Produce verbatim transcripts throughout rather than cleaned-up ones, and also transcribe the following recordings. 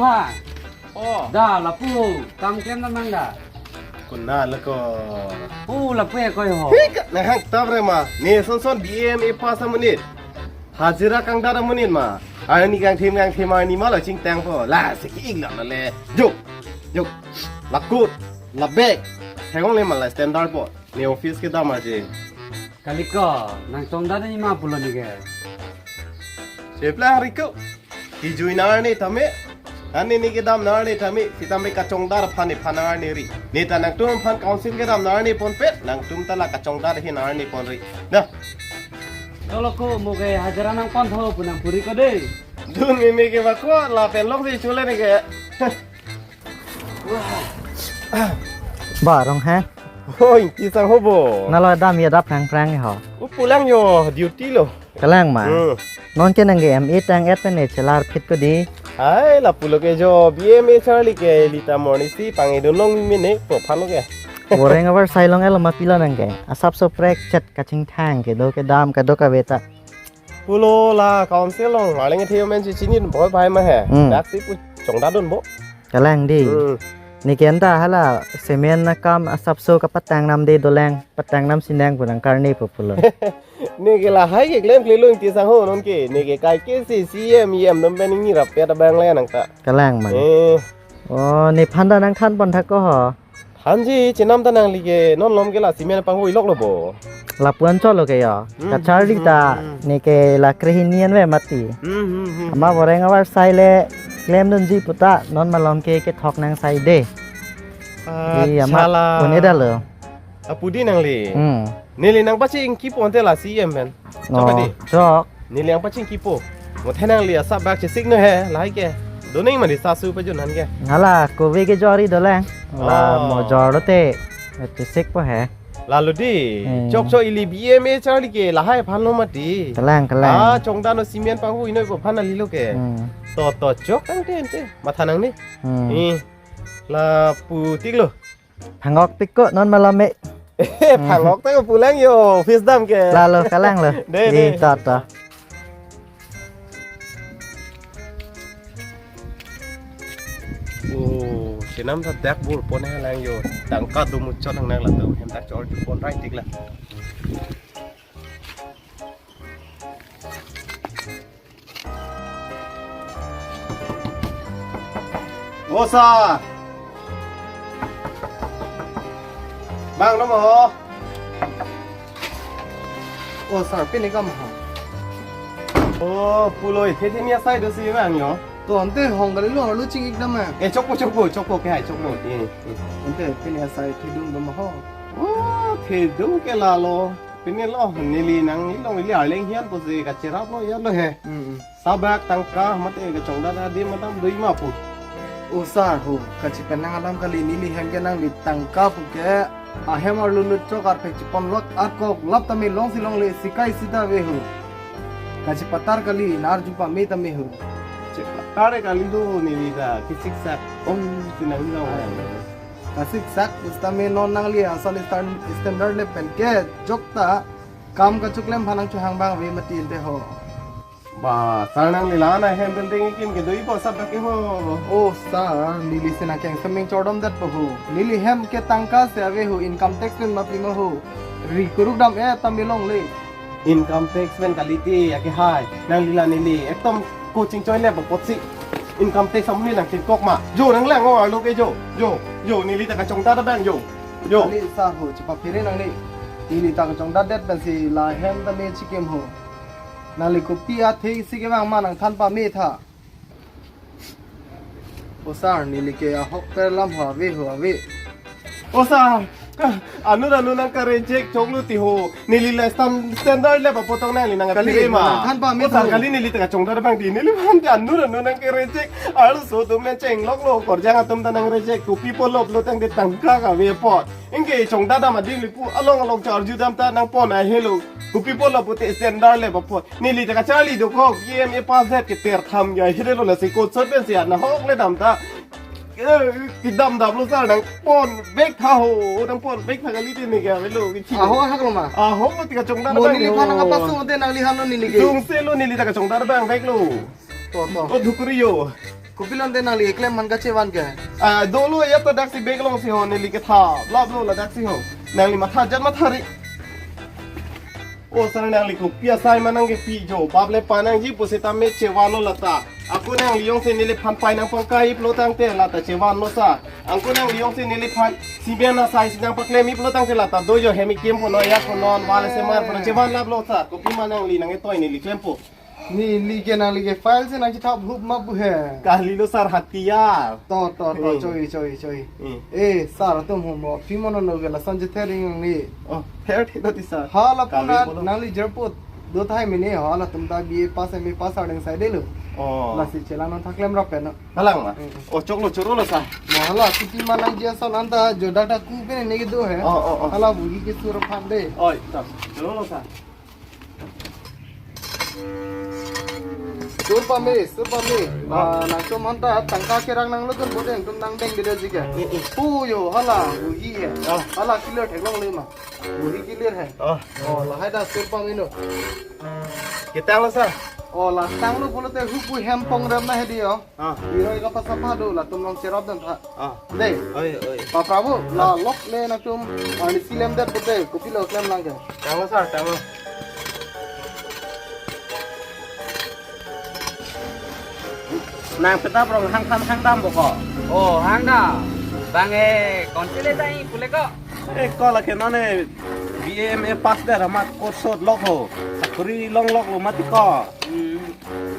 Ha. Oh. Da, lapu, kam klem damnang da. Kuna lako. Oh, lapu ya koi ho. Hei, ka, nahang tab re ma. Ne son son B A M A pass amonit. Hajira kangdar amonit ma. Arni kangthim kangthim arni ma lo chingtangpo. La, seki ik la le. Jo. Jo. Lakut. Labek. Hengong le ma la standard po. Ne office kedam aje. Kaliko, nang chongdat ni ma pulo ne ke. Chepla hari ko. Kijui nar ne tame. Ani ne kedam nar ne tame. Sitame kachongdat aphan ne phan nar ne ri. Ne ta nangtum aphan council kedam nar ne ponpet. Nangtum ta la kachongdat ahin nar ne ponri. Dah. Toloko mo ke hajira nangpon tho pu nangpuri ko de. Dun meme ke bako lapen longsi chule ne ke. Ba Ronghang. Oi, Ingti sangho bo. Nalo dam ya dap nang prang ho. Upulang yo, duty lo. Kalang ma. Hmm. Non ke nang ke M A tang et pen ne chelar phit ko di. Hai, lapulo ke jo, B A M A charli ke lita morning si pangidun long meme ne, po phalo ke. Boreng abar sai long elo ma pilo nang ke. Asap so prek chet kachingthang kedo kedam kedo kave ta. Pulo la council long, arleng the men si chini boi bai ma he. Hmm. Dak si pu chongdadun bo. Kalang di. Hmm. Ne ke anta hala cement akam asapso kapatang nam de dolang, patang nam sinang pu nang karne pu pulo. Ne ke lahai ke klemkle lo Ingti sangho non ke. Ne ke kai ke si C M E M dom pen ni rap ya ta bang le nang ta. Kalang ma. Eh. Oh, nephan ta nangthan pon thak ko ho. Thanji, chenam ta nangli ke, non lom ke la cement pangvoi lok lo bo. Lapu-an cholo ke ya. Hmm, kacharlita, hmm, ne ke la krehini an ve mati. Hmm, hmm, hmm, hmm. Ama boreng abar sai le, klemdunji puta, non malom ke kethok nang sai de. Di ama, achala, pune dalo. Apudi nangli. Hmm. Neli nangpachingkipo ante la C M pen. No, chok adi. Chok. Neli nangpachingkipo. Mo the nangli asap bak chesik no he, lahai ke. Doning mani sasu pajun han ke. Hala, kove kejor-i dolang. La, oh, mo jor lote. Chesik po he. Lalo di. Hmm. Chok chok ili B A M A charli ke, lahai aphan lo mati. Kalang, kalang. Ah, chongdan no cement pangvoi noi po aphan ali lo ke. Hmm. To, to, chok tangte ante. Matha nang ni. Hmm. Eh. Lapu tik lo. Phangok tik ko non malom me. Phangok ta pulang yo, office dam ke. Lalo kalang lo. De, de. Di, to, to. Oh, chenam ta dak bur pon halang yo. Tangka do muchot nang nang la to. Hem dak chor ju pon rai tik la. O sir. Bang no mo. O sir, pini kam ho. O, pulo, the thini asai do si bang yo. To ante hong kali lo, lo ching ik dam ma. Eh, chokpo, chokpo, chokpo ke hai, chokpo. Eh, eh. Ante pini asai thedung dam ho. O, thedung ke lalo. Pini lo, neli nangli long ili arleng hian pusi kacherap lo ya lo he. Mm, mm. Sabak tangka mate kachongdat adim atam dui ma pu. O sir ho, kachepenang alam kali, neli hem ke nangli tangka pu ke ahem arlu lut chok arpek chepon lok arkok lap tame longsi longle sikai sita ave ho. Kachepatar kali, nar jupa me tame ho. Chepatar kali do neli ta kisiksak ong sinang long. Ai. Kasiksak, sitame non nangli ason stan-, standard le pen ke jok ta kam kachoklem aphan nangchohang bang ave mati ante ho. Ba, sir nangli la na hem building ikim ke dui po sab ke ho. O sir, neli si nang keng seming chordom det po ho. Neli hem ke tangka si ave ho, income tax pen ma pi ma ho. Ri kuruk dam e tam bilong le. Income tax pen kali ti ake hai. Nangli la neli ekdom coaching choi le apotsi income tax amonit nangchingkok ma. Jo nanglang o arlo ke jo. Jo, jo neli ta kachongdat abang jo. Jo. Kali sir ho, chepaphere nangli. Neli ta kachongdat det pensi la hem ta me chikim ho. Nangli kopi athe isi kevang ma nangthan pame tha. O sir, neli ke ahok per lam ho ave ho ave. O sir, anur anur nangka reject choklo ti ho. Neli la stan-, standard le ba potong nangli nang kali, pire ma. Nangthan pame tha. O sir, kali neli ta kachongdat abang di. Neliphan te anur anur nangka reject. Arloso atum nangchenglok lo, korjang atum ta nang reject. Kopi polop lo tangte tangka kave apot. Anke chongdat dam ading lipu along along charju dam ta nangpon ahelo. Kopi polop pute standard le ba pot. Neli ta kacharli dokok, B A M A pass det ke ter tham ya hide lo lasi kot sot pensi nahok le dam ta. Eh, kedam dam lo sir nangpon bek tha ho, nangpon bek tha kali ti ne ke avelo kithi. Ahok hak lo ma? Ahok lo ti kachongdat abang. Mo neliphan nangpasu mate nangliphan lo neli ke. Sungse lo neli ta kachongdat abang bek lo. To, to. O dhukuri yo. Kopilo ante nangli keklem aphan kachevan ke? Ah, dolo ya ta daksi bag alongsi ho, neli ketha laplo ladaksi ho. Nangli matha jat matha ri. O sir, nangli kopi asai ma nangkepi jo, bap le pa nangji pusitame chevanlo lata. Ako nangli jongsi neliphan pai nangpangkai pulo tangte lata chevanlo sir. Ako nangli jongsi neliphan simen asai si nangpaklem-i pulo tangte lata do jo, hem ekim punon, ya punon, wall semar punon, chevan laplo sir. Kopima nangli nangketoi neli klempo. Neli ke nangli ke file si nangchethap hup ma pu he. Kalilo sir, hatiyar. To, to, to, Hmm. choi, choi, choi. Hmm. Eh, sir atum hum ho. Pi mono no ke lason chethe ring ni. Oh, ther thek do ti sir. Hala Kali punan bolo. Nangli jerput do thai mene, halatum ta B A pass, M A pass ardeng sai delo. Oh. Lasi chelang non thaklem rap pen no. Halang ma? Hmm. Oh, choklo chorolo sir. Mo hala kopima nangji ason anta jo data ku pen ne ke do he. Oh, oh, oh. Hala buhi ke sur phan de. Oi, ta. Chorolo sir. Sur pame, sur pame. Ah. Ah, nangtum aphan ta tangka kerang nanglo tun bote nangtum nangdeng dede ji ke. Mm, mm. Pu jo, hala, buhi he. Ah. Hala clear theklongle ma. Buhi clear he. Ah. Oh, lahai ta sur pame no. Ketanglo sir. Oh, la tanglo pulote hupu hem pong rem na he di yo. Ah. Biro ika pasapha do latum nangcherap dam tha. Ah. Dei. Oi, oi. Papa bu, la lok le nangtum, ah, neli si klem det pute, kopilo klem lang ke. Tanglo sir, tanglo. Nang petap rong hang tham hang dam bo ko? Oh, hang dam. Bang e, council e dai pule ko? Eh, ko lake non e B A M A pass det amat course sot lok ho. Sakori longloklo mati ko. Hmm.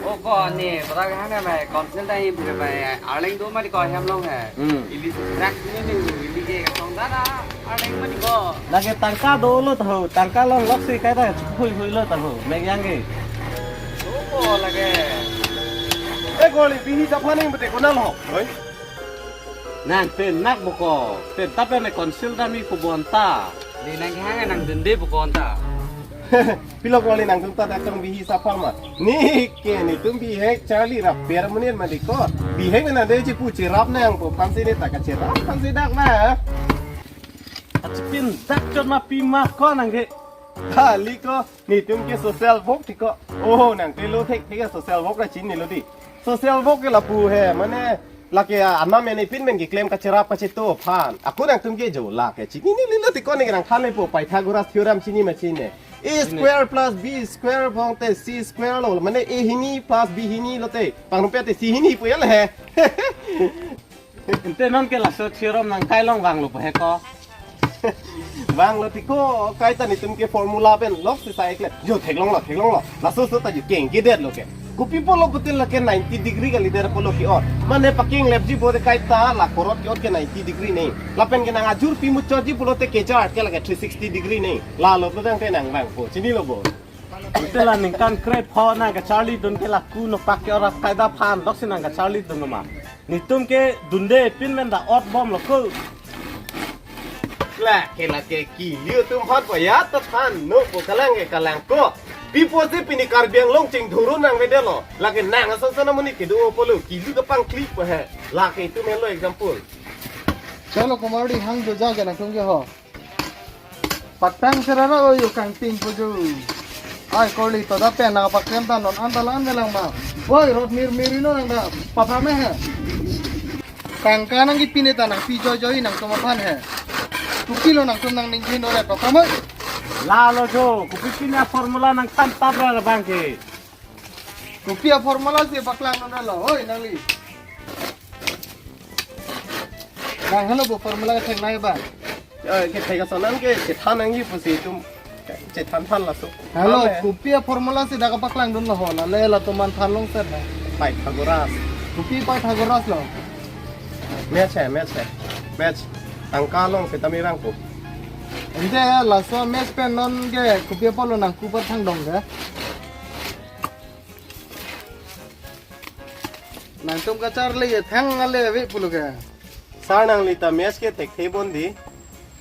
Oh, ko ne, para hang dam e, council dai pule bai, arleng do mati ko hem long he. Hmm. Ili track ni ni, ili ke song dada. Arleng mati ko. Lake tangka dolo taho, tangka longlok si kaita hui huilo taho, mek yang ke. Doko lake. Eh, koli bihi saphaning bete konal ho. Oi. Nang pen nak bo ko, pen ta pen council dam-i pu bonta. Di nang hang nang dende pu bonta. Pilo koli nangtum ta dak tong bihi sapha ma. Ni ke netum bihek charli rap per menit ma di ko. Bihek na de ji pu cherap nangpo aphansi neta kacherap aphansi dak na. Achipin dak chot ma pima ko nang ke. Kali ko, netum ke social work ti ko. Oh, nang ke lo thek thek social work ra chinilo di. Social work ke lapu he, mane lake, ah, anam ene pin men keklem kacherap kacheto aphan. Ako nangtum ke jo lake chininilo ti ko, ne nang thanle po Pythagoras theorem chini ma chini. A square plus B square bong te C square lo, mane A hini plus B hini lote pangrumpet te C hini pu ya le he. Ante non ke laso theorem nang kai long vanglo pa he ko. Vanglo ti ko, kaita netum ke formula pen lok si sai kle. Jo theklonglo, theklonglo. Laso so ta jo keng ke det lo ke. Kopi pulo putin lake ninety degree kali der pulo ke-ot. Mane paking lep ji bo de kaita la korot ke-ot ke ninety degree ne. Lapen ke nang ajur pimu chot ji pulote kechar ke lake three sixty degree ne. Lalo to dang te nang vangpo. Chinilo bo. Ante la ningkan krepho nang kacharli dun ke laku nopak ke ora kaida aphan lok si nang kacharli dun ma. Netum ke dunde pin men da ot bomlo ko. Lake lake kili atum hot boya ta than no po kalang ke kalang ko. Pi po si pini Karbi Anglong chingthuru nang vedetlo. Lake nang ason son amonit kedo pulo kili kapangkli po he. Lake itum helo example. Chalo kumari hang jo ja ke nangtum ke ho. Patang serara o yo kangting po jo. Ai koli to da pen nang paklem ta non anta lang ne lang ma. Oi rot mir mir ino nang da. Papa me he. Tangka nangkepi ne ta nangpi joi joi nangtum aphan he. Kopilo nangtum nang ningje no re papa me. Lalo jo, kopi pin a-formula nang than tabra ra bang ke. Kopi a-formula si paklang non lo, oi nangli. Nang helo bo formula kethek nai ba. Eh, kethek ason an ke chethan nangji pusi itum chethan than laso. Helo, Ame. Kopi a-formula si dak paklang dunlo ho, lale latum an than longset na. Pythagoras. Kopi Pythagoras lo. Maths he, maths he. Maths. Tangka along setame rangpo. Ante laso maths pen non ke kopi apotlo nangku pathang dong ke. Nangtum kacharli thang ale ave pulo ke. Sir nangli ta maths ke thekthe bon di.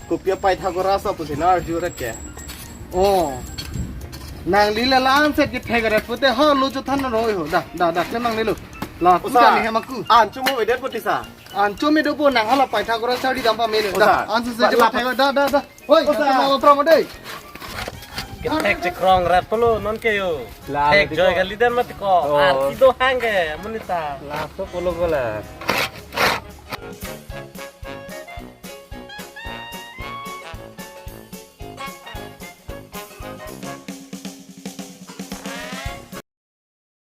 Kopi a-Pythagoras apusi nang arju ret ke. Oh. Nangli la la-an set ke thek ret pute ho lo chu than roi ho. Da, da, da, klem nangnelo. La, O ku sir, jani he maku. An chumo vedet pute sir. An chume do po nang hala Pythagoras charli dam pame le. O Da, sir. An se se La, la, thek da, da, da. Oi, O sir. Nangtum ma pram dei. Thek chekrong rat polo non ke yo. La, Thek di joy ko. Kali den mati ko. Oh. Arti do hang ke, monit ta. Laso polo ko la.